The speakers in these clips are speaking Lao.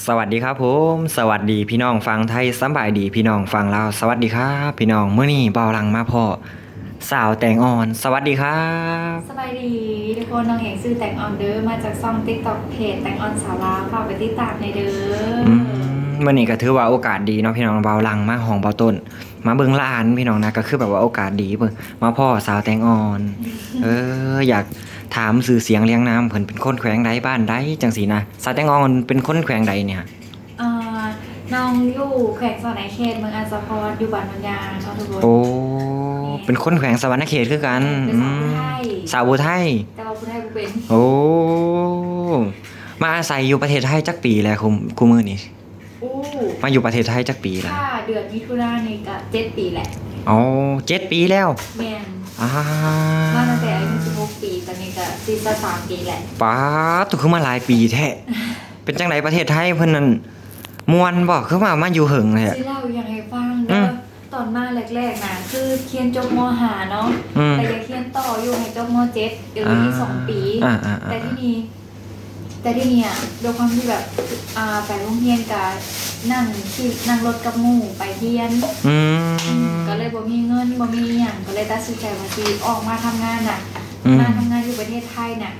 ສະຫວັດດີຄັບຜົມ ສະຫວັດດີພີ່ນ້ອງຝັ່ງໄທ ສະບາຍດີພີ່ນ້ອງຝັ່ງລາວ ສະຫວັດດີຄັບພີ່ນ້ອງ. ມື້ນີ້ບ່າວຫຼັງມາພໍ້ສາວແຕງອ່ອນ ສະຫວັດດີຄັບ. ສະບາຍດີທຸກຄົນ ນ້ອງເອງຊື່ແຕງອ່ອນເດີ ມາຈາກຊ່ອງຕິກຕັອກເພຈແຕງອ່ອນສາວລາວ ຝາກໄປຕິດຕາມແດ່ເດີ. ອືມ ມື້ນີ້ກໍຖືວ່າໂອກາດດີເນາະພີ່ນ້ອງ ບ່າວຫຼັງມາຫ້ອງບ່າວຕົ້ນ ມາເບິ່ງຫຼານພີ່ນ້ອງນະ ກໍຄືແບບວ່າໂອກາດດີເບິ່ງ ມາພໍ້ສາວແຕງອ່ອນ. ເອີ ຢາກຖາມຊື່ສຽງລຽງນາມເພິ່ນ ເປັນຄົນແຂວງໃດ ບ້ານໃດ ຈັ່ງຊີ້ນະ. ສາວແຕງອ່ອນເປັນຄົນແຂວງໃດນີ້ຫະ? ເອີ ນ້ອງຢູ່ແຂວງສະຫວັນນະເຂດ ເມືອງອາດສະພອນ ຢູ່ບ້ານໂນນຍາງເນາະທຸກຄົນ. ໂອ້ ແມ່ນ ເປັນຄົນແຂວງສະຫວັນນະເຂດຄືກັນ. ແມ່ນ ເປັນສາວຜູ້ໄທ. ອືມ ສາວຜູ້ໄທ. ແຕ່ວ່າຜູ້ໄທບໍ່ເປັນ. ໂອ້ ມາອາໄສຢູ່ປະເທດໄທຈັກປີແລ້ວ ຄຸ ຄຸມື້ນີ້? ໂອ້ ມາຢູ່ປະເທດໄທຈັກປີແລ້ວ? ຖ້າເດືອນມິຖຸນານີ້ກະເຈັດປີແຫຼະ. ອໍ ເຈັດປີແລ້ວ. ແມ່ນ. ອ່າ ມາຕັ້ງແຕ່ອາຍຸສິບຫົກປີ ຕອນນີ້ກະສີ່ສິບສາມປີແຫຼະ. ປາດ ໂຕ ຄືມາຫຼາຍປີແທ້. ເປັນຈັ່ງໃດປະເທດໄທເພິ່ນນັ້ນ ມ່ວນບໍ່? ຄືວ່າມາຢູ່ເຫິງແທ້. ຊິເລົ່າຫຍັງໃຫ້ຟັງເດີ. ອືມ ຕອນມາແລກໆນະ ຄືຮຽນຈົບ ມໍຫ້າ ເນາະ. ອືມ ແຕ່ຢາກຮຽນຕໍ່ຢູ່ໃຫ້ຈົບ ມໍເຈັດ ເອີກ ອ່າ ອີກສອງປີ. ອ່າໆໆ ແຕ່ທີ່ນີ້ ແຕ່ທີ່ນີ້ອະ ດ້ວຍຄວາມທີ່ແບບ ອ່າ ໄປໂຮງຮຽນກະນັ່ງຂີ່ ນັ່ງລົດກັບໝູ່ໄປຮຽນ. ອືມ ອືມ ກໍເລີຍບໍ່ມີເງິນ ບໍ່ມີຫຍັງ ກໍເລີຍຕັດສິນໃຈວ່າຊິອອກມາທຳງານນະ. ອືມ ມາທຳງານຢູ່ປະເທດໄທນະ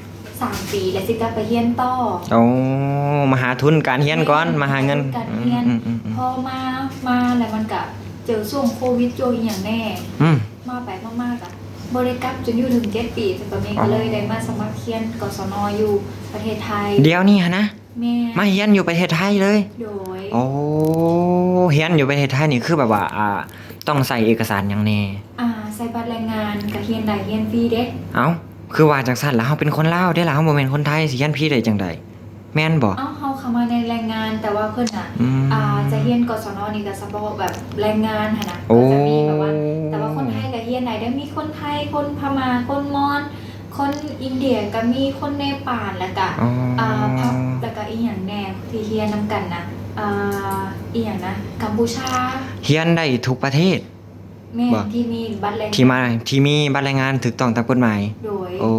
ສາມປີ ແລ້ວຊິກັບໄປຮຽນຕໍ່. ໂອ້ ມາຫາທຶນການຮຽນກ່ອນ. ແມ່ນ ມາຫາເງິນ ຫາທຶນການຮຽນ. ອືມໆໆ ພໍມາ ມາແລ້ວມັນກະເຈີຊ່ວງໂຄວິດ ຊ່ວງອີ່ຫຍັງແນ່. ອືມ ມາໄປມາມາກະບໍ່ໄດ້ກັບຈົນຢູ່ເຖິງເຈັດປີ ແຕ່ຕອນນີ້ ອໍ ກໍເລີຍໄດ້ມາສະໝັກຮຽນ ກສນ ຢູ່ປະເທດໄທ. ດຽວນີ້ຫັ້ນນະ? ແມ່ນ ມາຮຽນຢູ່ປະເທດໄທເລີຍ? ໂດຍ. ໂອ້ ຮຽນຢູ່ປະເທດໄທນີ້ຄືແບບວ່າ ອ່າ ຕ້ອງໃຊ້ເອກະສານຫຍັງແດ່? ອ່າ ໃຊ້ບັດແຮງງານ ກໍຮຽນໄດ້ ຮຽນຟຣີເດ້. ເອົ້າ ຄືວ່າຈັ່ງຊັ້ນລະ? ເຮົາເປັນຄົນລາວເດ້ລະ ເຮົາບໍ່ແມ່ນຄົນໄທ ຊິຮຽນຟຣີໄດ້ຈັ່ງໃດ? ແມ່ນບໍ່? ເອົ້າ ເຮົາເຂົ້າມາໃນແຮງງານ ແຕ່ວ່າເພິ່ນນະ ອືມ ອ່າ ຈະຮຽນ ກສນ ນີ້ກໍສະເພາະແບບແຮງງານຫັ້ນນະ. ໂອ້ ກໍຈະມີແບບວ່າ ແຕ່ວ່າຄົນໄທກໍຮຽນໄດ້ເດ້ ມີຄົນໄທ ຄົນພະມ້າ ຄົນມອນ ຄົນອິນເດຍກໍມີ ຄົນເນປານ ແລ້ວກະ ອໍ ອ່າ ພັບ ແລ້ວກະອີ່ຫຍັງແດ່ທີ່ຮຽນນຳກັນນະ ອ່າ ອີ່ຫຍັງນະ ກຳປູຊາ. ຮຽນໄດ້ທຸກປະເທດ. ແມ່ນ ບໍ່ ທີ່ມີບັດແຮງ ທີ່ມາ ທີ່ມີບັດແຮງງານຖືກຕ້ອງຕາມກົດໝາຍ. ໂດຍ. ໂອ້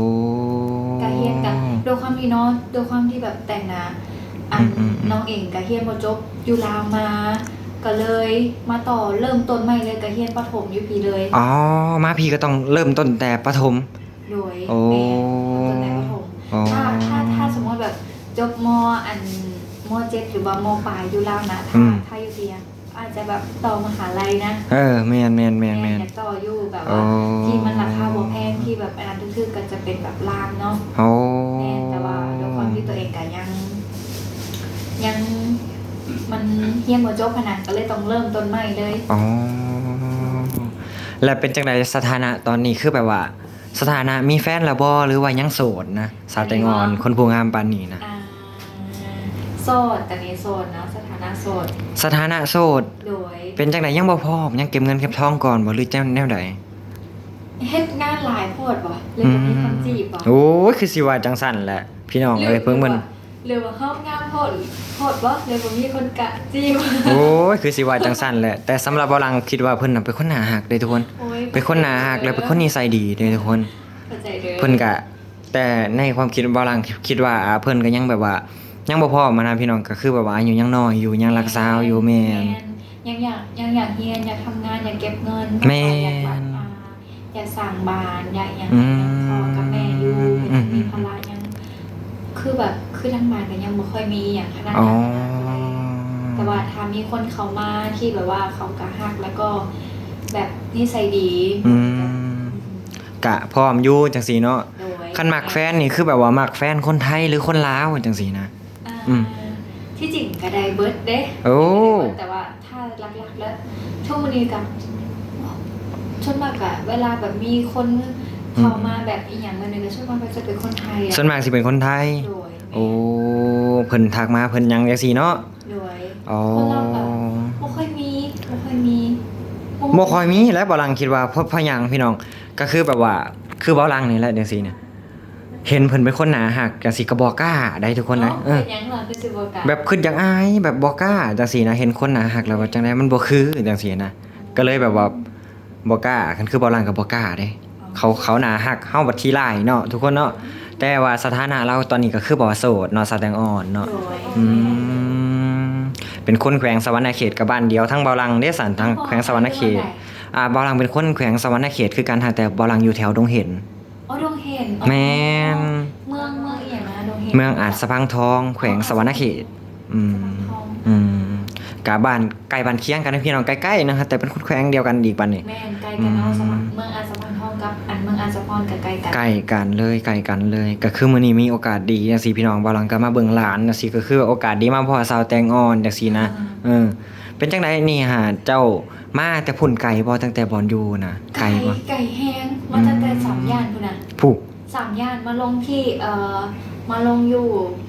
ກະຮຽນກະ ໂດຍຄວາມທີ່ເນາະ ໂດຍຄວາມທີ່ແບບແຕ່ງນະ ອັນ ອືມໆໆ ນ້ອງເອງກະຮຽນບໍ່ຈົບຢູ່ລາວມາ ກະເລີຍມາຕໍ່ເລີ່ມຕົ້ນໃໝ່ເລີຍ ກະຮຽນປະຖົມຢູ່ພີ້ເລີຍ. ອໍ ມາພີ້ກໍຕ້ອງເລີ່ມຕົ້ນແຕ່ປະຖົມ. ໂດຍ. ໂອ້ ແມ່ນ ເລີ່ມຕົ້ນແຕ່ປະຖົມ. ອໍ ຖ້າ ຖ້າ ຖ້າສົມມຸດແບບຈົບ ມ ອັນ ມໍເຈັດ ຫຼືວ່າ ມໍປາຍ ຢູ່ລາວນະ ຖ້າ ອືມ ຖ້າຢູ່ພີ້ ອາດຈະແບບຕໍ່ມະຫາໄລນະ. ເອີ ແມ່ນໆໆໆ ແມ່ນ ຢາກຕໍ່ຢູ່ແບບວ່າ ອໍ ທີ່ມັນລາຄາບໍ່ແພງ ທີ່ແບບອັນນັ້ນຖືກໆ ກໍຈະເປັນແບບລ່າມເນາະ. ໂອ້ ແມ່ນ ແຕ່ວ່າດ້ວຍຄວາມທີ່ຕົວເອງກໍຍັງ ຍັງ ມັນຮຽນບໍ່ຈົບຫັ້ນນະ ກໍເລີຍຕ້ອງເລີ່ມຕົ້ນໃໝ່ເລີຍ. ອໍ ແລ້ວເປັນຈັ່ງໃດສະຖານະຕອນນີ້ ຄືແບບວ່າ ສະຖານະມີແຟນແລ້ວບໍ່ ຫຼືວ່າຍັງໂສດນະ ສາວແຕງອ່ອນ ແຟນແລ້ວບໍ່ ຄົນຜູ້ງາມປານນີ້ນະ? ອ່າ ໂສດ ຕອນນີ້ໂສດເນາະ ສະຖານະໂສດ. ສະຖານະໂສດ. ໂດຍ. ເປັນຈັ່ງໃດ ຍັງບໍ່ພ້ອມ ຍັງເກັບເງິນເກັບທອງກ່ອນບໍ່ ຫຼືແນວໃດ? ເຮັດງານຫຼາຍໂພດບໍ່ ເລີຍບໍ່ມີຄົນຈີບບໍ່? ອືມ ໂອ້ຍ ຄືຊິວ່າຈັ່ງຊັ້ນແຫຼະ ພີ່ນ້ອງເອີຍ ເບິ່ງມັນ ຫຼືວ່າເຮົາງາມໂພດ ໂພດບໍ່ ເລີຍບໍ່ມີຄົນກະຈີບ? ໂອ້ຍ ຄືຊິວ່າຈັ່ງຊັ້ນແຫຼະ ແຕ່ສຳລັບບ່າວຫຼັງຄິດວ່າເພິ່ນນະເປັນຄົນໜ້າຮັກເດ້ທຸກຄົນ. ໂອ້ຍ ເປັນຄົນໜ້າຮັກ ແລະເປັນຄົນນິໄສດີເດ້ທຸກຄົນ. ເພິ່ນກະ ແຕ່ໃນຄວາມຄິດບ່າວຫຼັງ ຄິດວ່າ ອ່າ ເພິ່ນກໍຍັງແບບວ່າ ຍັງບໍ່ພ້ອມຫັ້ນນະພີ່ນ້ອງ ກໍຄືແບບວ່າອາຍຸຍັງນ້ອຍຢູ່ ຍັງລັກສາວຢູ່. ແມ່ນ ແມ່ນ ຍັງຢາກ ຍັງຢາກຮຽນ ຢາກທຳງານ ຢາກເກັບເງິນ. ແມ່ນ ຢາກແບບ ອ່າ ຢາກສ້າງບ້ານ ຢາກຫຍັງ ອືມ ໃຫ້ພໍ່ກັບແມ່ຢູ່ ອືມໆໆ ຍັງມີພາລະຫຍັງ ຄືແບບ ຄືທາງບ້ານກໍຍັງບໍ່ຄ່ອຍມີຫຍັງຂະໜາດນັ້ນ. ອໍ ແຕ່ວ່າຖ້າມີຄົນເຂົ້າມາທີ່ແບບວ່າເຂົາກໍຮັກ ແລ້ວກໍແບບນິໄສດີ ອືມ ກໍ ອືມ ກະພ້ອມຢູ່ຈັ່ງຊີ້ເນາະ. ໂດຍ. ຄັນມັກແຟນນີ້ ຄືແບບວ່າມັກແຟນຄົນໄທ ຫຼືຄົນລາວຈັ່ງຊີ້ນະ? ອ່າ ອືມ ທີ່ຈິງກໍໄດ້ເບິດເດ້. ໂອ້ ແຕ່ວ່າຖ້າຫຼັກໆແລ້ວ ທຸກມື້ນີ້ກໍສ່ວນມາກກໍເວລາແບບມີຄົນເຂົ້າມາ ອືມ ແບບອີ່ຫຍັງແບບນີ້ ກໍສ່ວນມາກກໍຈະເປັນຄົນໄທ. ສ່ວນມາກຊິເປັນຄົນໄທ. ໂດຍ. ໂອ້ ເພິ່ນທັກມາ ເພິ່ນຫຍັງຈັ່ງຊີ້ເນາະ. ໂດຍ. ອໍ ຄົນລາວກໍບໍ່ຄ່ອຍມີ ບໍ່ຄ່ອຍມີ ບໍ່ຄ່ອຍມີແຫຼະ ບ່າວຫຼັງຄິດວ່າ ເພາະ ເພາະຫຍັງພີ່ນ້ອງ? ກໍຄືແບບວ່າ ຄືບ່າວຫຼັງນີ້ແຫຼະຈັ່ງຊີ້ນະ ເຫັນເພິ່ນເປັນຄົນໜ້າຮັກຈັ່ງຊີ້ກໍບໍ່ກ້າໄດ໋ທຸກຄົນນະ. ເອີ ເປັນຫຍັງລະຄືຊິບໍ່ກ້າ? ແບບຄິດຢາກອາຍ ແບບບໍ່ກ້າຈັ່ງຊີ້ນະ ເຫັນຄົນໜ້າຮັກແລ້ວວ່າຈັ່ງໃດ ມັນບໍ່ຄືຈັ່ງຊີ້ນະ ກໍເລີຍແບບວ່າບໍ່ກ້າ. ຄັນຄືບ່າວຫຼັງກໍບໍ່ກ້າເດ້ ເຂົາ ເຂົາໜ້າຮັກ ເຮົາບັດຂີ້ຮ້າຍເນາະທຸກຄົນເນາະ. ແຕ່ວ່າສະຖານະລາວຕອນນີ້ກໍຄືແບບວ່າໂສດເນາະ ສາວແຕງອ່ອນເນາະ. ໂດຍ. ອືມ ປັນຄົນແຂວງສະຫວັນນະເຂດ ກໍບ້ານດຽວທັງບ່າວຫຼັ່ງເດ້ຊັ້ນ ທັງແຂວງສະຫວັນນະເຂດ. ອ່າ ບ່າວຫຼັ່ງເປັນຄົນແຂວງສະຫວັນນະເຂດຄືກັນ ຫາ ແຕ່ບ່າວຫຼັ່ງຢູ່ແຖວດົງເຫັນ. ອໍ ດົງເຫັນ. ແມ່ນ. ເມືອງ ເມືອງອີ່ຫຍັງນະ ດົງເຫັນ? ເມືອງອາດສະພັງທອງ ແຂວງສະຫວັນນະເຂດ. ອໍ ອາດສະພັງທອງ. ອືມ ອືມ ກະບ້ານໃກ້ບ້ານຄຽງກັນເນາະ ພີ່ນ້ອງ ໃກ້ໆ ນະ ແຕ່ເປັນຄົນແຂວງດຽວກັນອີກບັດນີ້. ແມ່ນ ໃກ້ກັນເນາະ ອືມ ສະຫວັນ ເມືອງອາດສະພັງທອງກັບອັນເມືອງອາດສະພອນກໍໃກ້ກັນ. ໃກ້ກັນເລີຍ ໃກ້ກັນເລີຍ. ກໍຄືມື້ນີ້ມີໂອກາດດີຈັ່ງຊີ້ ພີ່ນ້ອງ ບ່າວຫຼັ່ງກໍມາເບິ່ງຫຼານຈັ່ງຊີ້ ກໍຄືໂອກາດດີມາພໍ້ສາວແຕງອ່ອນຈັ່ງຊີ້ນະ. ອືມ ເອີ ເປັນຈັ່ງໃດນີ້ຫາ ເຈົ້າມາແຕ່ພຸ້ນໄກບໍ່? ຕັ້ງແຕ່ບ່ອນຢູ່ນະ ໄກ ໄກບໍ່? ໄກແຮງ ມາຕັ້ງແຕ່ ອືມ ສາມຍ່ານພຸ້ນນະ. ຜູ້ ສາມຍ່ານ ມາລົງທີ່ ເອີ ມາລົງຢູ່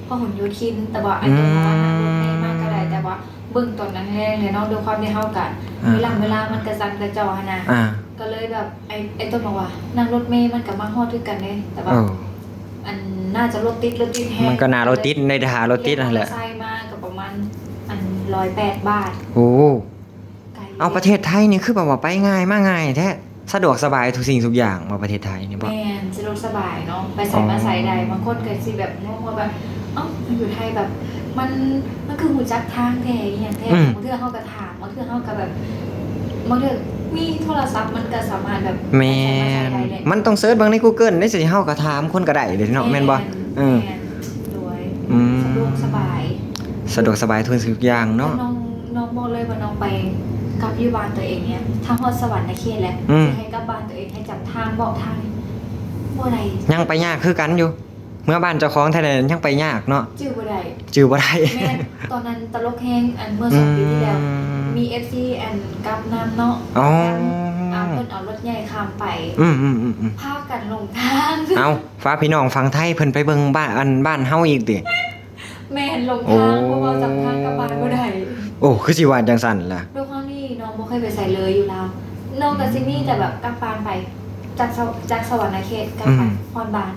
ພະຫົນໂຍທິນ ແຕ່ວ່າໄອ້ຕົວ ອືມ ວ່ານັ່ງລົດເມມາກໍໄດ້ ແຕ່ວ່າເບິ່ງຕອນແລງໆ ແຫຼະເນາະ ດ້ວຍຄວາມທີ່ເຮົາກະ ອ່າ ເວລາ ເວລາມັນກະສັ່ນກະຈໍຫັ້ນນະ ອ່າ ກໍເລີຍແບບ ໄອ້ ໄອ້ຕົ້ນບອກວ່າ ນັ່ງລົດເມມັນກະມາຮອດຄືກັນເດ້ ແຕ່ວ່າ ເອີ ອັນ ໜ້າຈະລົດຕິດ ລົດຕິດແຮງ ມັນກໍໜ້າລົດຕິດ ໄດ້ຖ້າລົດຕິດຫັ້ນແຫຼະ. ຂີ່ມໍເຕີໄຊມາກໍປະມານ ອັນ ຮ້ອຍແປດບາດ. ໂອ້ ໄກ. ເອົາ ປະເທດໄທນີ້ຄືແບບວ່າໄປງ່າຍມາງ່າຍແທ້ ສະດວກສະບາຍທຸກສິ່ງທຸກຢ່າງບໍ່ ປະເທດໄທນີ້ບໍ່? ແມ່ນ ສະດວກສະບາຍເນາະ ໄປໃສ ອໍ ມາໃສໄດ້. ບາງຄົນກໍຊິແບບງົງວ່າແບບ ເອົ້າ ຢູ່ໄທແບບ ມັນ ມັນຄືຮູ້ຈັກທາງແທ້ ອີ່ຫຍັງແທ້. ອືມ ບາງເທື່ອເຮົາກໍຖາມ ບາງເທື່ອເຮົາກໍແບບ ບາງເທື່ອມີໂທລະສັບ ມັນກໍສາມາດແບບ ແມ່ນ ໄປໃສມາໃສໄດ້ແຫຼະ. ມັນຕ້ອງເສີດເບິ່ງໃນກູເກີນເດ້ ຊິເຮົາກໍຖາມຄົນກໍໄດ້ເດ້ເນາະ ແມ່ນ ແມ່ນບໍ່? ເອີ ແມ່ນ ໂດຍ ອືມ ສະດວກສະບາຍ ສະດວກສະບາຍທຸກສິ່ງທຸກຢ່າງເນາະ. ແຕ່ນ້ອງ ນ້ອງບອກເລີຍວ່ານ້ອງໄປກັບຢູ່ບ້ານຕົວເອງເນຍ ຖ້າຮອດສະຫວັນນະເຂດແລ້ວ ອືມ ຊິໃຫ້ກັບບ້ານຕົວເອງ ໃຫ້ຈຳທາງ ບອກທາງ ບໍ່ໄດ້. ຍັງໄປຍາກຄືກັນຢູ່ ເມືອບ້ານເຈົ້າຂອງແທ້ໆ ຍັງໄປຍາກເນາະ ຈື່ບໍ່ໄດ້ ຈື່ບໍ່ໄດ້. ແມ່ນ ຕອນນັ້ນຕະຫຼົກແຮງ ອັນ ເມື່ອສອງປີທີ່ແລ້ວ ອືມ ມີເອັຟຊີ ອັນ ກັບນຳເນາະ ອໍ ກັບນຳ ອ່າ ເພິ່ນເອົາລົດໃຫຍ່ຂ້າມໄປ ອືມໆໆໆ ພາກັນຫຼົງທາງ. ເອົ້າ ຝາກພີ່ນ້ອງຝັ່ງໄທເພິ່ນໄປເບິ່ງບ້ານ ອັນ ບ້ານເຮົາອີກຕິ. ແມ່ນ ຫຼົງທາງ ໂອ້ ເພາະວ່າຈຳທາງກັບບ້ານບໍ່ໄດ້. ໂອ້ ຄືຊິວ່າຈັ່ງຊັ້ນລະ? ດ້ວຍຄວາມທີ່ນ້ອງບໍ່ເຄີຍໄປໃສເລີຍຢູ່ລາວ ນ້ອງກໍຊິມີແຕ່ແບບກັບບ້ານໄປ ຈາກສະ ຈາກສະຫວັນນະເຂດກັບໄປ ອືມ ຮອດບ້ານ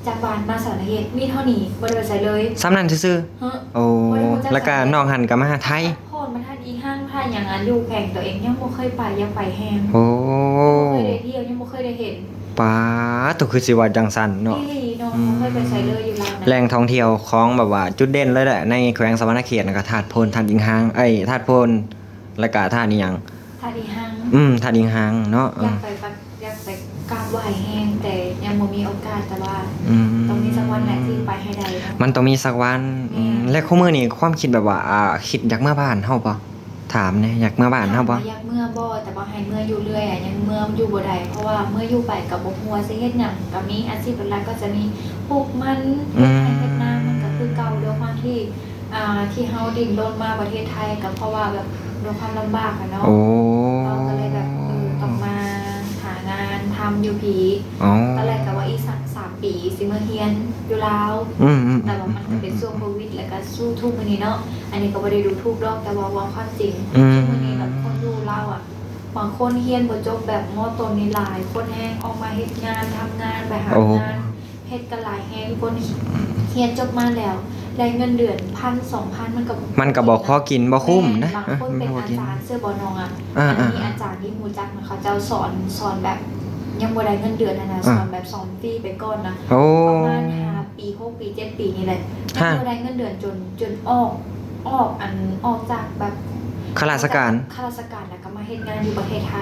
ຈາກບ້ານມາສະຫວັນນະເຂດ ມີເທົ່ານີ້ ບໍ່ໄດ້ໄປໃສເລີຍ ສ່ຳນັ້ນຊື່ໆ. ເຮີ ໂອ້ ບໍ່ໄດ້ຮູ້ຈັກ ແລ້ວກໍນອກຫັ້ນກໍມາໄທ ພັກຜ່ອນ ມາທາດອີ່ຮັ່ງ ທາດຫຍັງ ອັນ ຢູ່ແຂວງຕົວເອງ ຍັງບໍ່ເຄີຍໄປ ຢາກໄປແຮງ. ໂອ້ ຍັງບໍ່ເຄີຍໄດ້ທ່ຽວ ຍັງບໍ່ເຄີຍໄດ້ເຫັນ. ປາດໂທ້ ຄືຊິວ່າຈັ່ງຊັ້ນເນາະ. ອີ່ຫຼີເນາະ ອືມ ບໍ່ເຄີຍໄປໃສເລີຍຢູ່ລາວນະ. ແຫຼ່ງທ່ອງທ່ຽວຂອງແບບວ່າຈຸດເດັ່ນເລີຍແຫຼະ ໃນແຂວງສະຫວັນນະເຂດນະ ກໍທາດໂພນ ທາດອີ່ຮັ່ງ ເອີຍ ທາດໂພນ ແລ້ວກໍທາດອີ່ຫຍັງ ທາດອີ່ຮັ່ງ ອືມ ທາດອີ່ຮັ່ງເນາະ. ເອີ ຢາກໄປ ຢາກໄປກາບໄຫວ້ແຮງ ແຕ່ຍັງບໍ່ມີໂອກາດ ແຕ່ວ່າ ອືມ ຕ້ອງມີສັກວັນແຫຼະທີ່ໄປໃຫ້ໄດ້ເນາະ ມັນຕ້ອງມີສັກວັນ. ແມ່ນ ອືມ ແລະ ຄູ່ມື້ນີ້ຄວາມຄິດແບບວ່າ ອ່າ ຄິດຢາກເມືອບ້ານເຮົາບໍ່? ຖາມແດ່ ຢາກເມືອບ້ານເຮົາບໍ່? ຖາມວ່າຢາກເມືອບໍ່ ແຕ່ວ່າໃຫ້ເມືອຢູ່ເລື້ອຍອະ ຍັງເມືອຢູ່ບໍ່ໄດ້ ເພາະວ່າເມືອຢູ່ໄປກໍບໍ່ຮູ້ວ່າຊິເຮັດຫຍັງ ກໍມີອາຊີບຫຼັກໆ ກໍຈະມີປູກມັນ ອືມ ເຮັດໄຮ່ເຮັດນາ ມັນກໍຄືເກົ່າ ດ້ວຍຄວາມທີ່ ອ່າ ທີ່ເຮົາດີ້ນລົນມາປະເທດໄທ ກໍເພາະວ່າແບບດ້ວຍຄວາມລຳບາກອະເນາະ. ໂອ້ ເຮົາກໍເລີຍແບບ ເອີ ຕ້ອງມາຫາງານທຳຢູ່ພີ້. ອໍ ຕອນແລກກໍວ່າອີກສາມ ສາມປີຊິມາຮຽນຢູ່ລາວ. ອືມໆໆ ແຕ່ວ່າມັນກໍເປັນຊ່ວງໂຄວິດ ແລ້ວກໍສູ່ທຸກມື້ນີ້ເນາະ ອັນນີ້ກໍບໍ່ໄດ້ດູຖູກດອກ ແຕ່ວ່າເວົ້າຄວາມຈິງ. ອືມ ທຸກມື້ນີ້ແບບຄົນຢູ່ລາວອະ ບາງຄົນຮຽນບໍ່ຈົບ ແບບ ມ.ຕົ້ນ ນີ້ຫຼາຍຄົນແຮງ ອອກມາເຮັດງານ ທຳງານ ໄປຫາງານ ໂອ້ ເຮັດກັນຫຼາຍແຮງ. ຄົນຮຽນຈົບມາແລ້ວໄດ້ເງິນເດືອນພັນ ສອງພັນ ມັນກໍ ມັນກໍບໍ່ພໍກິນບໍ່ຄຸ້ມນະ. ບາງຄົນເປັນອາຈານ ເຊື່ອບໍ່ນ້ອງອະ? ອ່າໆ ອັນນີ້ອາຈານທີ່ຮູ້ຈັກນະ ເຂົາເຈົ້າສອນ ສອນແບບຍັງບໍ່ໄດ້ເງິນເດືອນຫັ້ນນະ ອ່າ ສອນແບບສອນຟຣີໄປກ່ອນນະ. ໂອ້ ປະມານຫ້າປີ ຫົກປີ ເຈັດປີນີ້ແຫຼະ ຍັງບໍ່ໄດ້ເງິນເດືອນ ຈົນ ຈົນອອກ ອອກ ອັນ ອອກຈາກແບບ ຂ້າລາຊະການ ຂ້າລາຊະການ ແລ້ວກໍມາເຮັດງານຢູ່ປະເທດໄທ.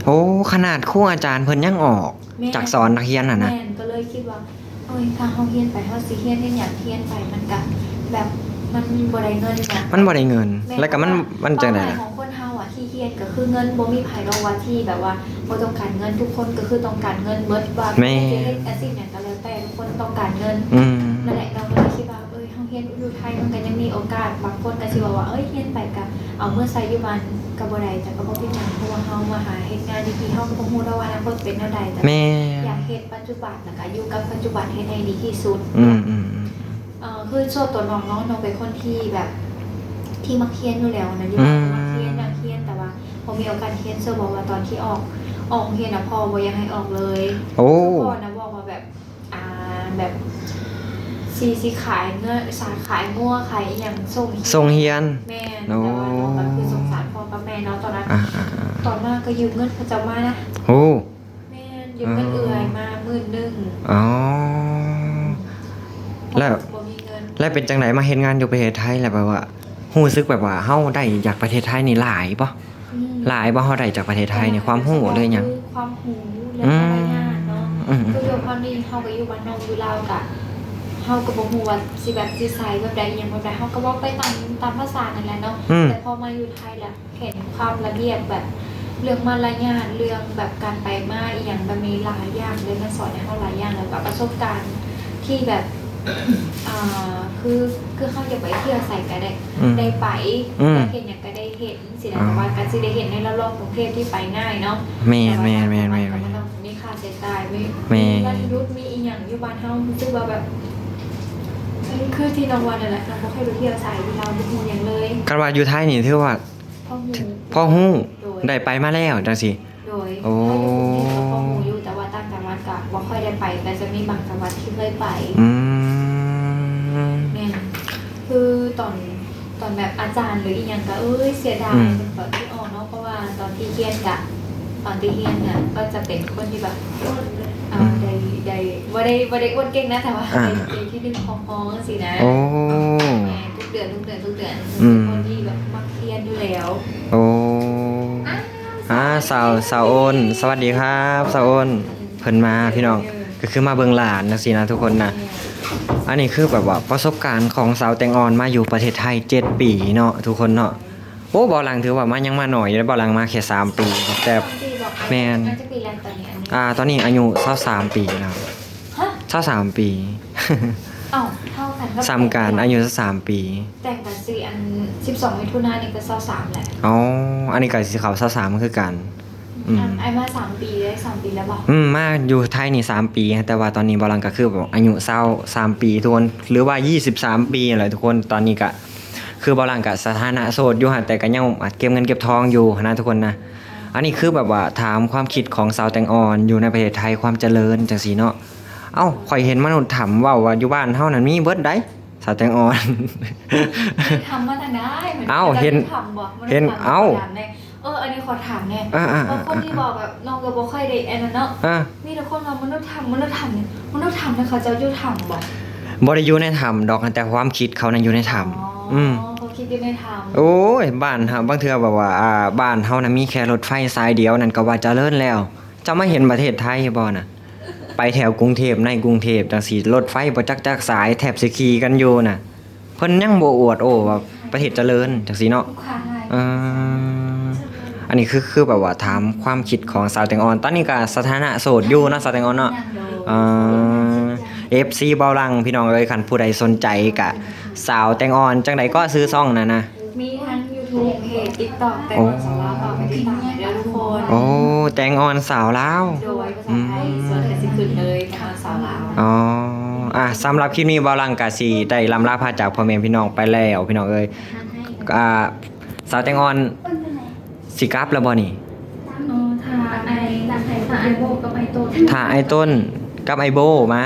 ໂອ້ ຂະໜາດຄູອາຈານເພິ່ນຍັງອອກ ແມ່ນ ຈາກສອນນັກຮຽນຫັ້ນນະ. ແມ່ນ ກໍເລີຍຄິດວ່າ ໂອ້ຍ ຖ້າເຮົາຮຽນໄປ ເຮົາຊິຮຽນເຮັດຫຍັງ? ຮຽນໄປມັນກະແບບ ມັນບໍ່ໄດ້ເງິນນະ ມັນບໍ່ໄດ້ເງິນ. ແມ່ນ ແລ້ວກໍມັນ ເປົ້າໝາຍຂອງຄົນເຮົາອະ ທີ່ຮຽນກໍຄືເງິນ. ບໍ່ມີໃຜດອກວ່າທີ່ແບບວ່າບໍ່ຕ້ອງການເງິນ ທຸກຄົນກໍຄືຕ້ອງການເງິນເບິດ ວ່າ ແມ່ນ ຈະເຮັດອາຊີບຫຍັງກໍແລ້ວແຕ່ ຄົນຕ້ອງການເງິນ. ອືມ ນັ້ນແຫຼະ ເຮົາກໍເລີຍຄິດວ່າ ເອີຍ ເຮົາຮຽນຢູ່ໄທມັນກໍຍັງມີໂອກາດ. ບາງຄົນກໍຊິເວົ້າວ່າ ເອີຍ ຮຽນໄປກໍເອົາເມືອໃສ່ຢູ່ບ້ານກໍບໍ່ໄດ້ ແຕ່ກໍບໍ່ເປັນຫຍັງ ເພາະວ່າເຮົາມາຫາເຮັດງານຢູ່ພີ້ ເຮົາກໍບໍ່ຮູ້ດອກວ່າອະນາຄົດເປັນແນວໃດ. ແຕ່ ແມ່ນ ຢາກເຮັດປັດຈຸບັນ ແລ້ວກໍຢູ່ກັບປັດຈຸບັນໃຫ້ໄດ້ດີທີ່ສຸດ. ອືມໆໆ ເອີ ຄືສ່ວນຕົວນ້ອງເນາະ ນ້ອງເປັນຄົນທີ່ແບບ ທີ່ມັກຮຽນຢູ່ແລ້ວນະ ຢູ່ບ້ານກໍມັກຮຽນ ອືມ ຢາກຮຽນ ແຕ່ວ່າບໍ່ມີໂອກາດຮຽນ. ເຊື່ອບໍ່ວ່າຕອນທີ່ອອກ ອອກໂຮງຮຽນນະ ພໍ່ບໍ່ຢາກໃຫ້ອອກເລີຍ. ໂອ້ ຄືພໍ່ນະບອກວ່າແບບ ອ່າ ແບບຊິ ຊິຂາຍເງືອ ສາ ຂາຍງົວ ຂາຍອີ່ຫຍັງ ສົ່ງ ສົ່ງຮຽນ. ແມ່ນ. ໂອ້ ແຕ່ວ່ານ້ອງກໍຄືສົງສານພໍ່ກັບແມ່ເນາະ ຕອນນັ້ນ. ອ່າໆໆ ຕອນມາກໍຢືມເງິນເຂົາເຈົ້າມານະ. ໂອ້ ແມ່ນ ຢືມເງິນເອື້ອຍມາໝື່ນໜຶ່ງ. ອໍ ແລ້ວ ບໍ່ມີເງິນ. ແລ້ວເປັນຈັ່ງໃດມາເຮັດງານຢູ່ປະເທດໄທ ແລ້ວແບບວ່າ ຮູ້ສຶກແບບວ່າເຮົາໄດ້ຈາກປະເທດໄທນີ້ຫຼາຍບໍ່? ອືມ ຫຼາຍບໍ່ ເຮົາໄດ້ຈາກປະເທດໄທນີ້ ຄວາມຮູ້ ຫຼືຫຍັງ? ຄວາມຮູ້ເລື່ອງ ອືມ ມາລະຍາດເນາະ ອືມໆ ຄືດ້ວຍຄວາມທີ່ເຮົາກໍຢູ່ບ້ານນອກຢູ່ລາວ ກະເຮົາກໍບໍ່ຮູ້ວ່າຊິແບບຊິໃຊ້ແບບໃດ ອີ່ຫຍັງແບບໃດ ເຮົາກໍເວົ້າໄປຕາມ ຕາມພາສານັ້ນແຫຼະເນາະ ອືມ ແຕ່ພໍມາຢູ່ໄທແລ້ວ ເຫັນຄວາມລະບຽບແບບເລື່ອງມາລະຍາດ ເລື່ອງແບບການໄປມາອີ່ຫຍັງແບບນີ້ຫຼາຍຢ່າງເລີຍ ມັນສອນໃຫ້ເຮົາຫຼາຍຢ່າງ ແລ້ວກໍປະສົບການທີ່ແບບ ອ່າ ຄື ຄືເຮົາຢາກໄປທ່ຽວໃສກໍໄດ້ ອືມ ໄດ້ໄປ ອືມ ຢາກເຫັນຫຍັງກໍໄດ້ເຫັນ ຊີ້ນະ ອໍ ແຕ່ວ່າກໍຊິໄດ້ເຫັນໃນລອບໆກຸງເທບທີ່ໄປງ່າຍເນາະ ແມ່ນໆໆໆ ແຕ່ວ່າໄປມັນຕ້ອງມີຄ່າໃຊ້ຈ່າຍ ມີ ແມ່ນ ມີວັນຢຸດ ມີອີ່ຫຍັງ ຢູ່ບ້ານເຮົາຮູ້ສຶກວ່າແບບ ຄືທີ່ນ້ອງວ່ານັ້ນແຫຼະ ນ້ອງບໍ່ເຄີຍໄປທ່ຽວໃສ ຢູ່ລາວບໍ່ຮູ້ຫຍັງເລີຍ ຄັນວ່າຢູ່ໄທນີ້ຖືວ່າ ພໍຮູ້ ພໍຮູ້ ໂດຍ ໄດ້ໄປມາແລ້ວຈັ່ງຊີ້ ໂດຍ ໂອ້ ຖ້າຢູ່ກຸງເທບກໍພໍຮູ້ຢູ່ ແຕ່ວ່າຕ່າງຈັງຫວັດກໍບໍ່ຄ່ອຍໄດ້ໄປ ກໍຈະມີບາງຈັງຫວັດທີ່ເຄີຍໄປ ອືມ ແມ່ນ ຄືຕອນ ຕອນແບບອາຈານ ຫຼືອີ່ຫຍັງກໍ ເອີຍ ເສຍດາຍ ອືມ ຕອນທີ່ອອກເນາະ ເພາະວ່າຕອນທີ່ຮຽນກະ ຕອນທີ່ຮຽນນະ ກໍຈະເປັນຄົນທີ່ແບບ ອືມ ໄດ້ ໄດ້ ບໍ່ໄດ້ ບໍ່ໄດ້ອວດເກັ່ງນະ ແຕ່ວ່າ ອ່າ ໄດ້ ໄດ້ທີໜຶ່ງຂອງຫ້ອງຊີ້ນະ ໂອ້ ແມ່ນ ທຸກເດືອນ ທຸກເດືອນ ທຸກເດືອນ ອືມ ເປັນຄົນທີ່ແບບມັກຮຽນຢູ່ແລ້ວ ໂອ້ ອ່າ ອ່າ ສາວ ສາວໂອນ ສະຫວັດດີຄັບ ສາວໂອນ ເພິ່ນມາພີ່ນ້ອງ ກໍຄືມາເບິ່ງຫຼານຈັ່ງຊີ້ນະທຸກຄົນນະ ອັນນີ້ຄືແບບວ່າປະສົບການຂອງສາວແຕງອ່ອນມາຢູ່ປະເທດໄທເຈັດປີເນາະທຸກຄົນເນາະ ໂອ້ ບ່າວຫຼັງຖືວ່າມາຍັງມາໜ້ອຍຢູ່ເດ້ ບ່າວຫຼັງມາແຄ່ສາມປີ ແຕ່ ແມ່ນ ອາ ຕອນນີ້ອາຍຸຊາວສາມປີແລ້ວ ຮະ ຊາວສາມປີ ເອົ້າ ເທົ່າກັນກັບ ສ່ຳກັນ ອາຍຸຊາວສາມປີ ແຕ່ງກັນຊິອັນ ສິບສອງ ມິຖຸນານີ້ກໍຊາວສາມແຫຼະ ອໍ ອັນນີ້ກໍຊິເຂົ້າຊາວສາມຄືກັນ ອືມ ອ່າ ອ້າຍມາສາມປີແລ້ວ ສາມປີແລ້ວບໍ່? ອືມ ມາຢູ່ໄທນີ້ສາມປີ ແຕ່ວ່າຕອນນີ້ບ່າວຫຼັງກໍຄືແບບອາຍຸຊາວສາມປີທຸກຄົນ ຫຼືວ່າຊາວສາມປີຫັ້ນແຫຼະທຸກຄົນ ຕອນນີ້ກໍຄືບ່າວຫຼັງກໍສະຖານະໂສດຢູ່ຫັ້ນ ແຕ່ກໍຍັງເກັບເງິນເກັບທອງຢູ່ຫັ້ນນະທຸກຄົນນະ ອັນນີ້ຄືແບບວ່າຖາມຄວາມຄິດຂອງສາວແຕງອ່ອນຢູ່ໃນປະເທດໄທ ຄວາມຈະເລີນຈັ່ງຊີ້ເນາະ ເອົ້າ ຂ້ອຍເຫັນມະນຸດຖ້ຳເວົ້າວ່າຢູ່ບ້ານເຮົານັ້ນມີເບິດໃດ ສາວແຕງອ່ອນ ຖ້ຳມາທາງໃດ? ເອົ້າ ເຫັນ ເຫັນ ເອົ້າ ເອີ ອັນນີ້ຂໍຖາມແດ່ ອ່າໆໆ ວ່າຄົນທີ່ເວົ້າແບບ ນ້ອງກໍບໍ່ຄ່ອຍໄດ້ອັນນັ້ນເນາະ ອ່າ ມີແຕ່ຄົນວ່າມະນຸດຖ້ຳ ມະນຸດຖ້ຳນີ້ ມະນຸດຖ້ຳນີ້ເຂົາເຈົ້າຢູ່ຖ້ຳບໍ່? ບໍ່ໄດ້ຢູ່ໃນຖ້ຳດອກ ແຕ່ຄວາມຄິດເຂົານັ້ນຢູ່ໃນຖ້ຳ ອໍ ອືມ ເຂົາຄິດຢູ່ໃນຖ້ຳ ໂອ້ຍ ບ້ານເຮົາ ບາງເທື່ອແບບວ່າ ອ່າ ບ້ານເຮົານະມີແຄ່ລົດໄຟສາຍດຽວນັ້ນກໍວ່າຈະເລີນແລ້ວ ເຈົ້າມາເຫັນປະເທດໄທບໍ່ນະ? ໄປແຖວກຸງເທບ ໃນກຸງເທບຈັ່ງຊີ້ ລົດໄຟບໍ່ຈັກຈັກສາຍ ແທບຊິຂີ່ກັນຢູ່ນະ ເພິ່ນຍັງບໍ່ອວດໂອ້ວ່າປະເທດຈະເລີນຈັ່ງຊີ້ເນາະ ເອີ ອັນນີ້ຄື ຄືແບບວ່າຖາມຄວາມຄິດຂອງສາວແຕງອ່ອນ ຕອນນີ້ກໍສະຖານະໂສດຢູ່ເນາະ ສາວແຕງອ່ອນເນາະ ເອີ ເອັຟຊີ ບ່າວຫຼັງ ພີ່ນ້ອງເອີຍ ຄັນຜູ້ໃດສົນໃຈກະ ສາວແຕງອ່ອນ ຈັ່ງໃດກໍຊື່ຊ່ອງນັ້ນນະ? ມີທັງຢູທູບ ເພຈ ຕິກຕັອກ ແຕງອ່ອນສາວລາວ ຝາກໄປຕິດຕາມເດີທຸກຄົນ ໂອ້ ແຕງອ່ອນສາວລາວ ໂດຍ ພາສາໄທ ອືມ ສ່ວນກໍຊິຂຶ້ນເລີຍ ແຕງອ່ອນສາວລາວ ອໍ ອ່າ ສຳລັບຄລິບນີ້ບ່າວຫຼັງກະຊິໄດ້ລ່ຳລາພາຈາກພໍ່ແມ່ພີ່ນ້ອງໄປແລ້ວ ພີ່ນ້ອງເອີຍ ອ່າ ສາວແຕງອ່ອນຊິກັບແລ້ວບໍ່ນີ້? ອໍ ຖ້າອ້າຍ ຖ້າອ້າຍໂບກັບອ້າຍຕົ້ນ ຖ້າອ້າຍຕົ້ນກັບອ້າຍໂບມາ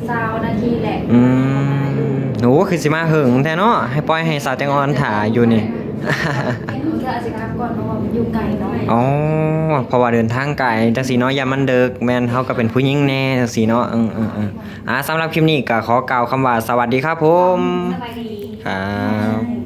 ຊາວນາທີແຫຼະ ອືມ ໂອ້ ຄືຊິມາເຫິງແທ້ເນາະ ໃຫ້ປ່ອຍໃຫ້ສາວແຕງອ່ອນຖ້າຢູ່ນີ້ ເທື່ອອາດຊິກັບກ່ອນ ເພາະວ່າມັນຢູ່ໄກເນາະ ອໍ ເພາະວ່າເດີນທາງໄກຈັ່ງຊີ້ເນາະ ຢ້ານມັນເດິກ ແມ່ນ ເຮົາກໍເປັນຜູ້ຍິງແດ່ຈັ່ງຊີ້ເນາະ ເອີໆໆ ອ່າ ສຳລັບຄລິບນີ້ກໍຂໍກ່າວຄຳວ່າ ສະຫວັດດີຄັບຜົມ ສະບາຍດີ ຄັບ.